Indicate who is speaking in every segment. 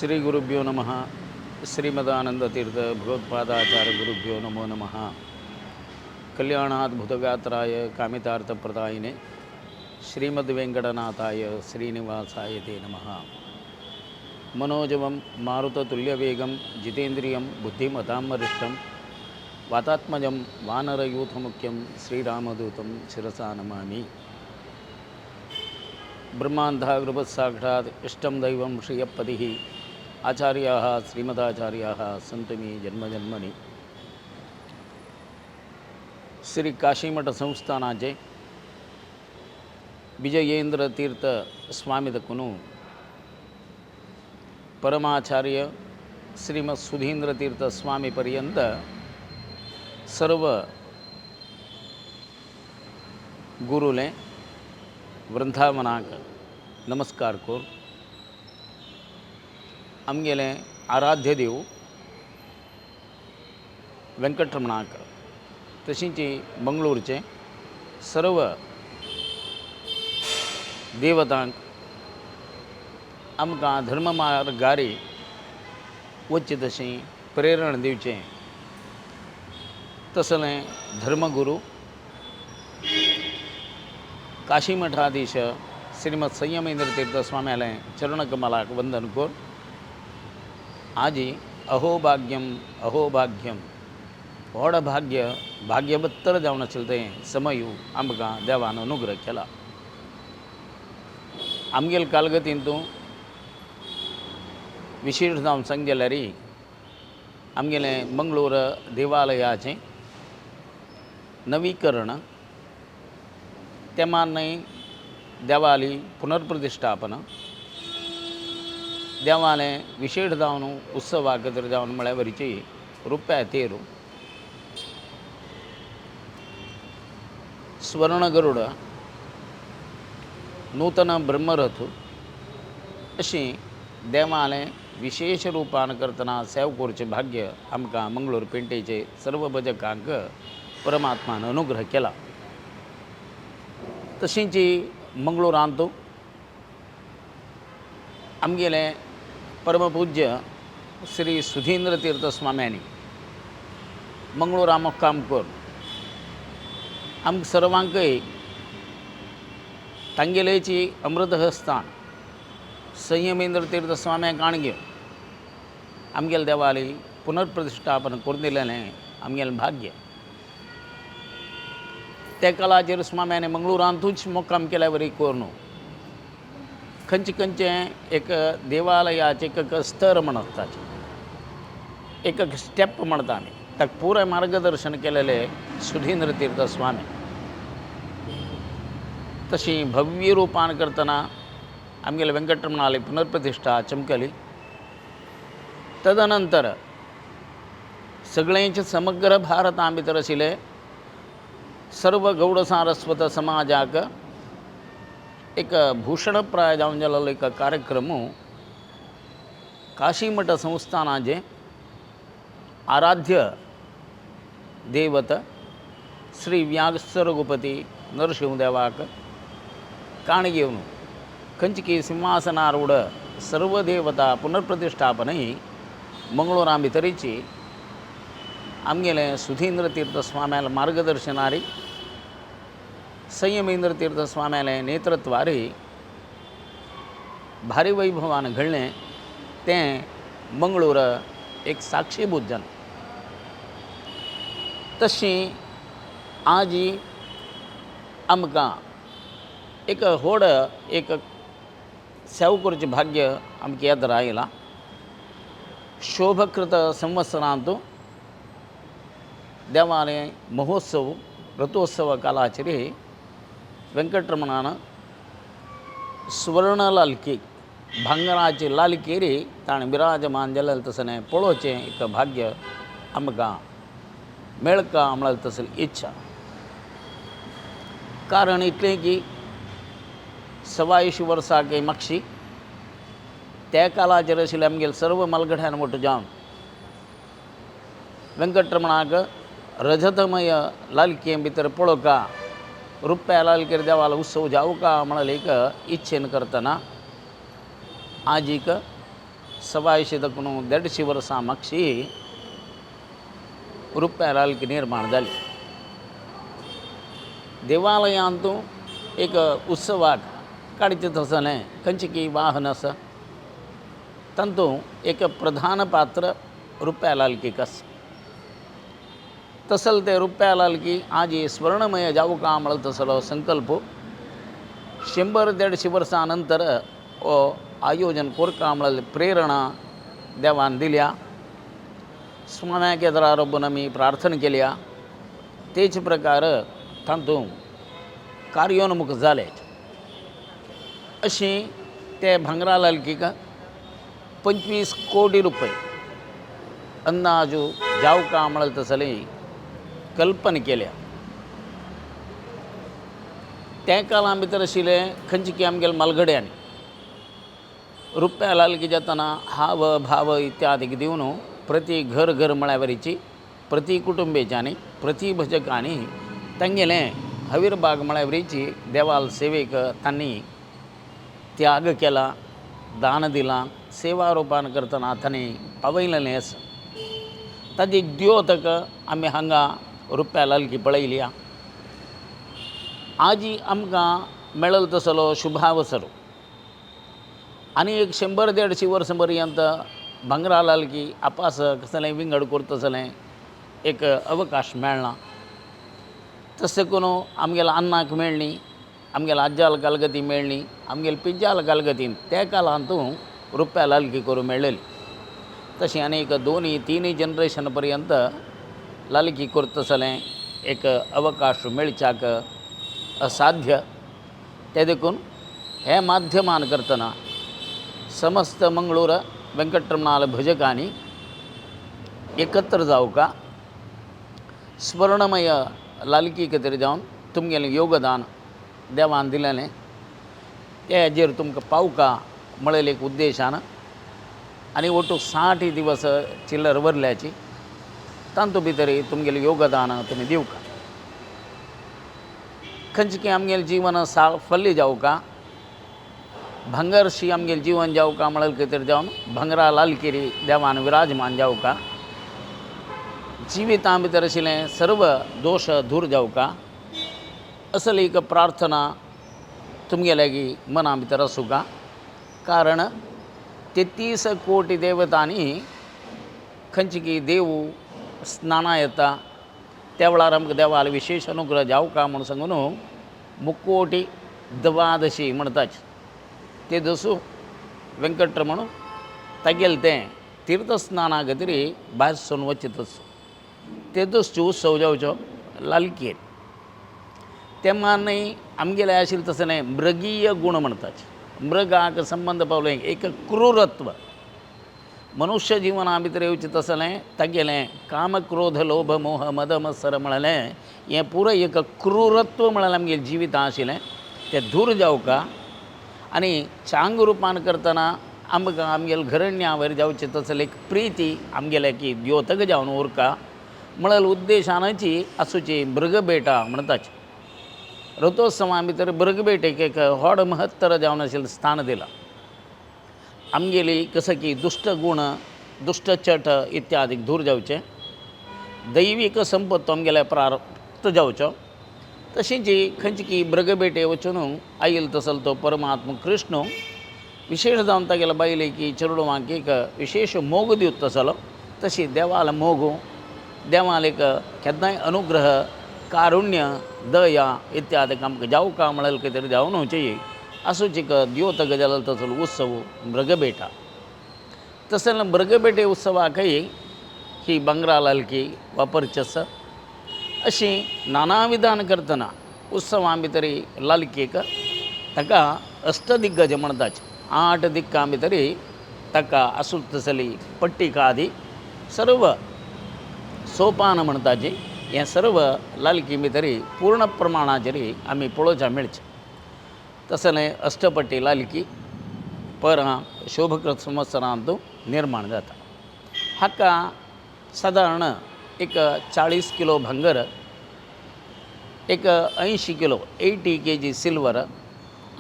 Speaker 1: ಶ್ರೀ ಗುರುಭ್ಯೋ ನಮಃ. ಶ್ರೀಮದಾನಂದ ತೀರ್ಥ ಭಗವತ್ಪಾದಾಚಾರ್ಯ ಗುರುಭ್ಯೋ ನಮೋ ನಮಃ. ಕಲ್ಯಾಣಾದ್ಭುತಗಾತ್ರಾಯ ಕಾಮಿತಾರ್ಥಪ್ರದಾಯಿನೇ ಶ್ರೀಮದ್ವೆಂಕಟನಾಥಾಯ ಶ್ರೀನಿವಾಸಾಯ ತೇ ನಮಃ. ಮನೋಜವಂ ಮಾರುತತುಲ್ಯವೇಗಂ ಜಿತೇಂದ್ರಿಯಂ ಬುದ್ಧಿಮತಾಂ ವರಿಷ್ಠಂ ವಾತಾತ್ಮಜಂ ವಾನರಯೂಥಮುಖ್ಯಂ ಶ್ರೀರಾಮದೂತಂ ಶಿರಸಾ ನಮಾಮಿ. ಬ್ರಹ್ಮಾಂಧಾಗೃಪತ್ಸಾಕ್ಷಾತ್ ಇಷ್ಟಂ ದೈವಂ ಶ್ರೀಯಪ್ಪತಿಃ ಆಚಾರ್ಯಾः ಶ್ರೀಮದಾಚಾರ್ಯಾः ಸಂತು ಮೇ ಜನ್ಮ ಜನ್ಮನಿ. ಶ್ರೀ ಕಾಶಿಮಠ ಸಂಸ್ಥಾನಾचे ವಿಜಯೇಂದ್ರ ತೀರ್ಥ ಸ್ವಾಮಿದಕ್ಕೂ ಪರಮಾಚಾರ್ಯ ಶ್ರೀಮತ್ ಸುಧೀಂದ್ರ ತೀರ್ಥ ಸ್ವಾಮಿ ಪರ್ಯಂತ ಸರ್ವ ಗುರುಲೆ वृंदावनाक नमस्कार कर आमगेलें आराध्य देव वेंकटरमणाक तशींच मंगळूरचे सर्व देवतांक आमकां धर्म मार्गारी वचचें तशें प्रेरण दिवचें तसलें धर्मगुरू काशी मठाधीश श्रीमद संयमेंद्र तीर्थ स्वाम्यालें चरणकमलाक वंदन कर आजी अहोभाग्यम अहोभाग्यम, व्हड भाग्य, भाग्यवत्तर जावन आशिल्लें तें समयू आमकां देवान अनुग्रह केला. आमगेले कालगतींतू विशेश जावन सांग जाल्यार आमगेलें मंगळूर देवालयाचें नवीकरण, तेमानय देवाली पुनर्प्रतिश्ठापन, देवालें विशेश जावन उत्सवा खातीर जावन म्हळ्यार वरीची रुप्या तेरू, स्वर्णगरुड, नूतन ब्रह्मरथ अशीं देवालें विशेश रुपान करतना सेव करचें भाग्य आमकां मंगळूर पेंटेचे सर्व भजकांक परमात्मान अनुग्रह केला. तशींच मंगळूरांत आमगेले परमपूज्य श्री सुधींद्र तीर्थ स्वाम्यांनी मंगळूरा मुक्काम करून आमकां सर्वांकय तांगेलेची अमृतहस्तान संयमेंद्र तीर्थ स्वाम्यांक काणगेवन आमगेले देवाली पुनर्प्रतिश्ठापन करून दिलेलें आमगेलें भाग्य. त्या काळाचेर स्वाम्याने मंगळुरांतूच मुक्काम केल्या वरी करून खंयचे खंयचे एक देवालयाचे एक स्तर म्हणत, एक एक स्टेप म्हणटा आमी, ताका पुराय मार्गदर्शन केलेले सुधींद्र तीर्थ स्वामी. तशी भव्य रुपान करतना आमगेले वेंकटरमणाली पुनर्प्रतिश्ठा चमकली. तदनंतर सगळ्यांचे समग्र भारता भितर आशिल्ले सर्व गौड सारस्वत समाजाक एक भूषणप्राय जावन जाल्लो एक कार्यक्रम काशीमठ संस्थानाचे आराध्य देवत श्री व्यास रघुपती नरशिंहदेवाक काणगेवन खंयची सिंहासनारूढ सर्व देवता पुनर्प्रतिष्ठापनही मंगळूरा भितरीची आमगेले सुधींद्र तीर्थ स्वाम्याले मार्गदर्शनारी, संयमेंद्र तीर्थ स्वाम्याले नेतृत्वारी भारी वैभवान घडलें तें मंगळूर एक साक्षीभूत जालें. तशी आजी आमकां एक व्हड एक सेवा करचें भाग्य आमकां येदर आयलां. शोभकृत संवत्सरांत देवाले महोत्सव रथोत्सव कालाचेर वेंकटरमणान सुवर्ण लालकी, भांगराची लालकेरी ताणें विराजमान जालें तसलें पळोवचें एक भाग्य आमकां मेळका म्हळ्यार तसली इच्छा. कारण इतलें की 125 वर्सां मागशी त्या काळाचेर आशिल्ले आमगेले सर्व मालगड्यान मोठो जावन वेंकटरमणाक रजतमय लालके भितर पळोवका, रुप्या लालकेर देवालो उत्सव जावका म्हळ्यार एक इच्छेन करतना आजीक सवायशे देखून देडशीं वर्सां मागशी रुप्या लालकी निर्माण जाली. देवालयांतू एक उत्सवाक काडचें तसलें खंयचें की वाहन आसा तातूंत एक प्रधान पात्र रुप्या लालकीक आसा. तसल ते रुप्या लालकी आजी स्वर्णमय जावका म्हळ्यार तसलो संकल्प 100-150 वर्सां नंतर हो आयोजन कोरका म्हळ्यार प्रेरणा देवान दिल्या. स्वाम्याक एदरा रबून आमी प्रार्थना केल्या. तेच प्रकार तातूंत कार्योन्मुख जाले. अशी ते भांगरा लालकीक 25 कोटी रुपये अंदाजू जावका म्हळ्यार तसली कल्पना केल्या. त्या काळा भितर आशिल्ले खंयचे की आमगेले मालगड्यांनी रुप्या लालकी जातना हाव भाव इत्यादी दिवन प्रति घर घर म्हळ्यावरीची प्रति कुटुंबेच्यांनी प्रति भजकांनी तांगेलें हवीरबाग म्हळ्यावरीची देवाल सेवेक तांणी त्याग केला, दान दिलां, सेवा रुपान करतना तांणी पावयलेलें आसा. ताजी द्योतक आमी हांगा रुप्या लालकी पळयली. आजी आमकां मेळल तसलो शुभावसर आनी एक 100-150 वर्सां पर्यंत भांगरा लालकी आपास कसलें विंगड करतसलें एक अवकाश मेळना. तशें करून आमगेल्या अन्नाक मेळ्ळी, आमगेल्या आज्जाल कालगती मेळ्ळी, आमगेल्या पिज्जाल कालगतीन त्या काळांतू रुप्या लालकी करूं मेळ्ळेली. तशें आनी एक दोनी तिनूय जनरेशन पर्यंत लालकी करतसलें एक अवकाश मेळच्याक असाध्य. तें देखून हें माध्यमान करतना समस्त मंगळूर वेंकटरमणाल भजकांनी एकत्र जावका, स्वर्णमय लालकी खातीर जावन तुमगेलें योगदान देवान दिलेलें ते हाजेर तुमकां पावका म्हळेले एक उद्देशान आनी ಒಟ್ಟು 60 दिवस चिल्लर वरल्याची तातूंत भितर तुमगेलें योगदान तुमी दिवका. खंयचें की आमगेलें जीवन साफल्य जावका, भांगरशी आमगेलें जीवन जावका म्हळ्यार खातीर जावन भांगरा लालकिरी देवान विराजमान जावका, जिविता भितर आशिल्लें सर्व दोश दूर जावका असली एक प्रार्थना तुमगे लागीं मना भितर आसूंका. कारण 33 कोटी देवतांनी खंयची की देव स्नानां येता त्या वेळार आमकां देवाल विशेश अनुग्रह जावका म्हूण सांगून मुक्कोटी द्वादशी म्हणटात. ते दसू वेंकटरमण तागेलें तें तीर्थस्नाना खातीर भायर सरून वचचे तसो ते दसचो उत्सव जावचो लालकेर. तेन्ना न्हय आमगेलें आशिल्लें तशें न्हय मृगीय गूण म्हणटात. मृगाक संबंद पावलें एक क्रूरत्व मनुष्य जिवना भितर येवचें तसलें तागेलें काम क्रोध लोभ मोह मद मत्सर म्हळेलें हें पुराय एक क्रूरत्व म्हळ्यार आमगेलें जिवितां आशिल्लें तें दूर जावका आनी चांग रुपान करतना आमकां आमगेले घरण्या वयर जावचें तसलें एक प्रिती आमगेलें की द्योतक जावन उरका म्हळ्यार उद्देशानाची आसूची मृगबेटा म्हणटात. रथोत्सवा भितर मृगबेटेक एक व्हड महत्तर जावन आशिल्लें स्थान दिलां. आमगेली कसं की दुश्ट गूण दुश्टचट इत्यादी दूर जावचें, दैवीक संपत्त आमगेल्या प्राप्त जावचो. तशीच खंयची की मृगबेटे वचून आयल तसल तो परमात्मा कृष्ण विशेश जावन तागेल्या बायलेक चेडवांक एक विशेश मोग दिवता तसलो तशी देवाल मोग देवाल एक केन्नाय अनुग्रह कारुण्य दया इत्यादी आमकां जावका म्हळ्यार कितें तरी जावन वचची आसूच एक द्योत गजाल तसलो उत्सव मृगबेटा. तशें मृगबेटे उत्सवाकय ही भांगरा लालकी वापरची आसा. अशी नाना विधान करतना उत्सवां भितर लालकेक ताका अष्टदिग्गज म्हणटात. 8 दिक्कां भितर ताका आसूं तसली पट्टिका आदी सर्व सोपान म्हणटाची हें सर्व लालकी भितर पूर्ण प्रमाणाचेर आमी पळोवच्या मेळचें. तसलें अष्टपट्टी लालकी परां शोभकृत संवत्सरांत निर्माण जाता. हाका सादारण एक 40 किलो भांगर, एक 80 किलो 80 के जी सिल्वर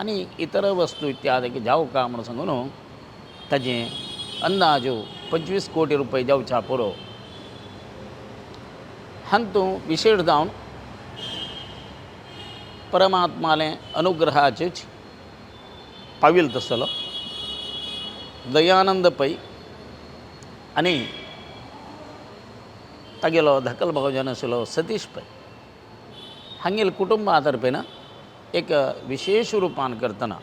Speaker 1: आनी इतर वस्तू इत्यादी जावका म्हूण सांगून ताजें अंदाजो 25 कोटी रुपये जावच्या पुरो. हातूंत विशेश जावन परमात्मालें अनुग्रहाचेच पाविल तसलो दयानंद पै आनी तागेलो धाकल भाव जावन आशिल्लो सतीश पै हांगेले कुटुंबा तर्फेन एक विशेश रुपान करतना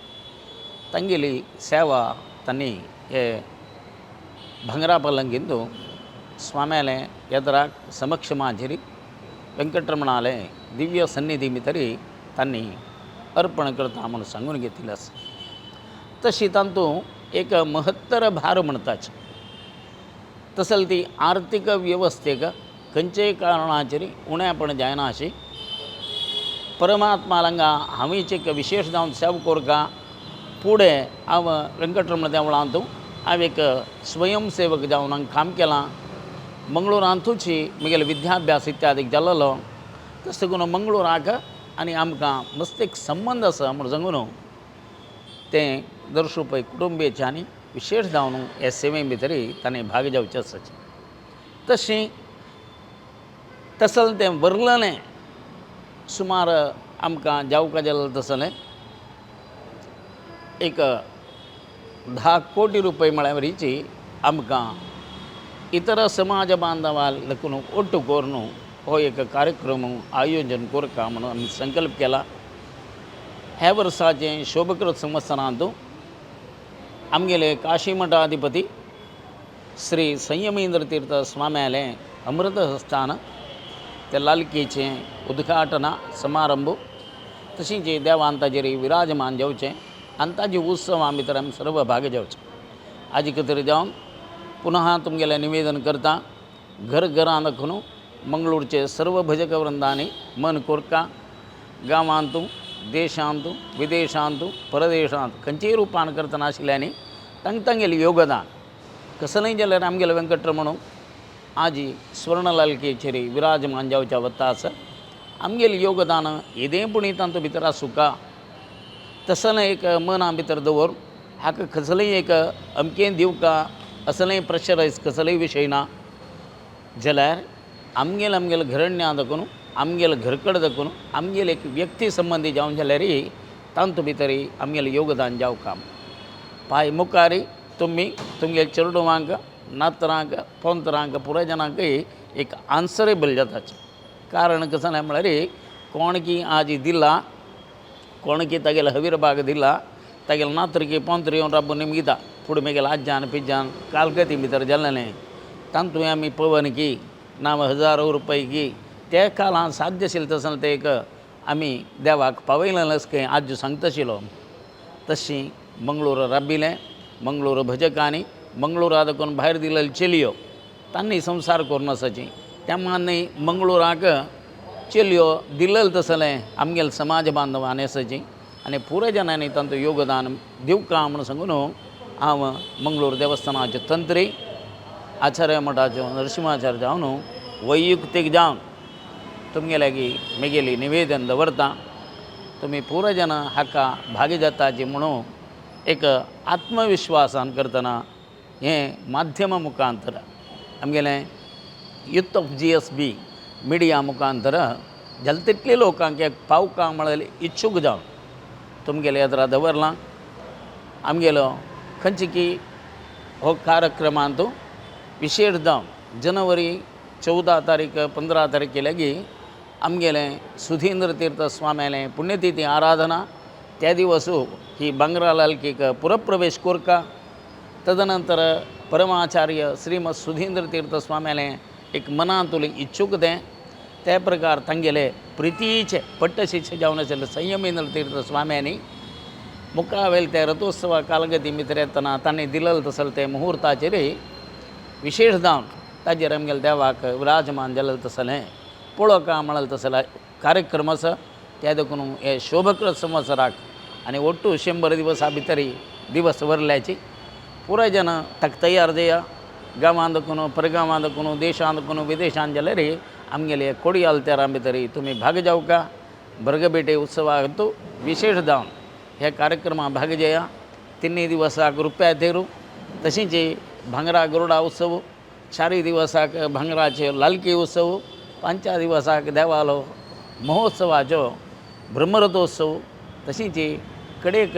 Speaker 1: तांगेली सेवा तांणी हे भांगरा पलंगींतु स्वाम्यालें येदराक समक्ष माजेरी वेंकटरमणालें दिव्य सन्निधी भितरी तांणी अर्पण करता म्हूण सांगून घेतिल्लें आसा. तशी तातूंत एक महत्तर भार म्हणटाचे तसल ती आर्थीक वेवस्थेक खंयचेय कारणाचेर उणेपण जायना अशी परमात्मा हांगा हांवेंच एक विशेश जावन सेवा कोरका फुडें हांव वेंकटरमण देवळांत हांव एक स्वयंसेवक जावन हांगा काम केलां. मंगळुरांतूच म्हगेलो विद्याभ्यास इत्यादी जाल्लो तशें करून मंगळुराक आनी आमकां मस्त एक संबंद आसा म्हूण सांगून तें दर्शू पै कुटुंबियांनी विशेश जावन हे सेवे भितर ताणें भाग जावचें आसा. तशें तसल तें वरलेलें सुमार आमकां जावका जालें तसलें एक 10 कोटी रुपये म्हळ्यार वरीची आमकां इतर समाज बांधवा लागून ಒಟ್ಟು करून हो एक कार्यक्रम आयोजन करता म्हणून आमी संकल्प केला. ह्या वर्साचें शोभकृत संवत्सरांत आमगेले काशी मठाधिपती श्री संयमेंद्र तीर्थ स्वाम्यालें अमृत हस्तान ते लालकीचें उद्घाटन समारंभ तशींच देवान ताजेर विराजमान जावचें आनी ताजे उत्सवा भितर आमी सर्व भाग जावचें. आजी खातीर जावन पुनः तुमगेलें निवेदन करता घर घरां दाखोवन मंगळूरचे सर्व भजक वृंदांनी मन कोरका गांवांतू देशांतू विदेशांतू परदेशांत खंयचेय रुपान करतना आशिल्ल्यांनी तांकां तांगेलें योगदान कसलेंय जाल्यार आमगेलो वेंकटरमण आजी स्वर्णलालकेचेर विराजमान जावच्या वता आसा. आमगेलें योगदान येदें पूण तातूंत भितर आसूं का तसलें एक मना भितर दवर हाका कसलेंय एक अमकें दिवका असलेंय प्रेशरायज कसलेय विशय ना जाल्यार आमगेलें आमगेलें घरण्या दाखोवन आमगेलें घरकड दाखोवन आमगेले एक व्यक्ती संबंदी जावन जाल्यार तातूंत भितर आमगेलें योगदान जावका. पांय मुखार तुमी तुमगे चेडवांक नातरांक पोंतरांक पुराय एक आन्सरेबल जाताचें. कारण कशें म्हळ्यार कोण की आज दिला कोण की तागेलो हवीर भाग दिला तागेलो नातरकी पोंतर येवन राबून निमगिता फुडें मागीर आज्यान पिज्जान कालगती भितर जाल्लें तातूंत आमी पवन की नांव हजारो रुपये की त्या काळांत साध्य आशिल्लें तसलें तें एक आमी देवाक पावयलें खंय आज्जो सांगता आशिल्लो. तशी मंगळूर राबिलें मंगळूर भजकांनी मंगळुरा दाखोवन भायर दिलेले चलयो तांणी संवसार करून आसाची त्या मानान मंगळुराक चलयो दिलेलें तसलें आमगेले समाज बांधवांनी आसाची आनी पुराय जाणांनी तांचो योगदान दिवका म्हूण सांगून हांव मंगळूर देवस्थानाचे तंत्री आचार्य मठाचो नरसिंहाचार्य जावन वैयुक्तीक जावन तुमगे लागीं म्हगेली निवेदन दवरता. तुमी पुराय जाणां हाका भागी जाताची म्हणून एक आत्मविश्वासान करतना हें माध्यमा मुखांतर आमगेलें youth of GSB media मुखांतर जाता तितले लोकांक एक पावका म्हळ्यार इच्छूक जावन तुमगेले येदरा दवरलां. आमगेलो खंयची की हो कार्यक्रमांत विशेश जावन जनवरी 14 तारीख 15 तारखे लागीं आमगेलें सुधींद्र तीर्थ स्वाम्यालें पुण्यतिथी आराधना त्या दिवस ही बांगरा लालकीक पुरप्रवेश कोरका. तदनंतर परमाचार्य श्रीमद सुधींद्र तीर्थ स्वाम्यालें एक मनांतुलें इच्छूक तें त्या प्रकार तांगेले प्रितीचे पट्टशिष्य जावन आशिल्ले संयमेंद्र तीर्थ स्वाम्यांनी मुखावेल त्या रथोत्सवा कालगती भितर येतना तांणी दिलेलें तसलें तें मुहुर्ताचेर विशेश जावन ताजेर आमगेले देवाक विराजमान जालेलें तसलें पळोवका म्हणलें तसलें कार्यक्रम आसा. त्या देखून हे शोभकृत संवत्सराक आनी ಒಟ್ಟು 100 दिवसा भितर दिवस वरल्याची पुराय जाणां ताका तयार जाया गांवांत दाखोवन परगांवांत दाखोवन देशांत दाखोवन विदेशांत जाल्यार आमगेले कोडियाल तेरां भितर तुमी भाग जावका. बर्गबेटे उत्सवाक विशेश जावन ह्या कार्यक्रमा भाग घेया. तिन्ही दिवसाक रुपया तेरू तशींच भांगरा गरुडा उत्सव, चारूय दिवसाक भांगराचे लालकी उत्सव, पांचव्या दिवसाक देवालो महोत्सवाचो ब्रह्मरथोत्सव. तशींच कडेक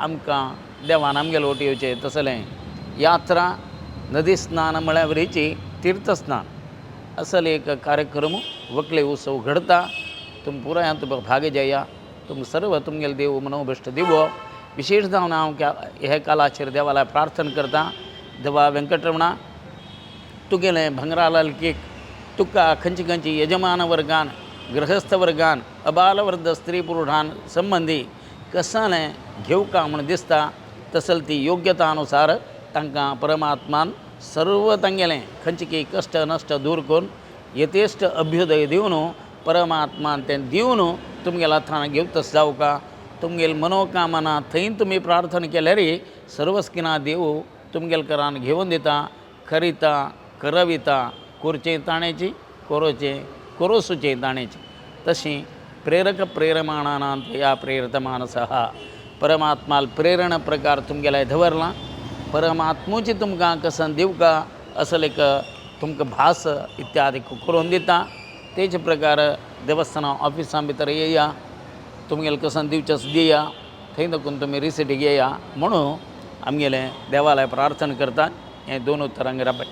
Speaker 1: आमकां देवान आमगेले वटेन येवचें तसलें यात्रा, नदी स्नान म्हळ्या वरीची तिर्थस्नान असले एक कार्यक्रम व्हंकले उत्सव घडता. तुमी पुराय हातूंत भाग घेया. तुमी सर्व तुमगेले देव मनोभश्ट दिवो. विशेश जावन हांव हे कालाचेर देवाला प्रार्थना करता, देवा वेंकटरमणा, तुगेलें भांगरा लालकीक तुका खंयची खंयची यजमान वर्गान, गृहस्थ वर्गान, अबालवृद्ध स्त्री पुरुषान संबंदी कसलें घेवका म्हूण दिसता, तसल ती योग्यता अनुसार तांकां परमात्मान सर्व तांगेलें खंयचे की कश्ट नश्ट दूर करून यथेश्ट अभ्युदय दिवन, परमात्मान तें दिवन तुमगेल्या हातान घेवतस जावका. तुमगेली मनोकामना थंय तुमी प्रार्थना केल्यार सर्वस्किना देव तुमगेले करान घेवन दिता. करिता करविता करचें ताणेंची, करोचें करोसुचें ताणेंची. तशी प्रेरक प्रेरमाणानांत या प्रेरित मानसः परमात्माल प्रेरणा प्रकार तुमगेले दवरला. परमात्मूची तुमकां कसन दिवका असले एक तुमकां भास इत्यादी करून दिता. तेच प्रकार देवस्थाना ऑफिसां भितर येया, तुमगेले कसन दिवचें दिया, थंय देखून तुमी रिसीट घेया म्हणून आमगेलें देवालय प्रार्थना करतात. हें दोन उतरां राबट.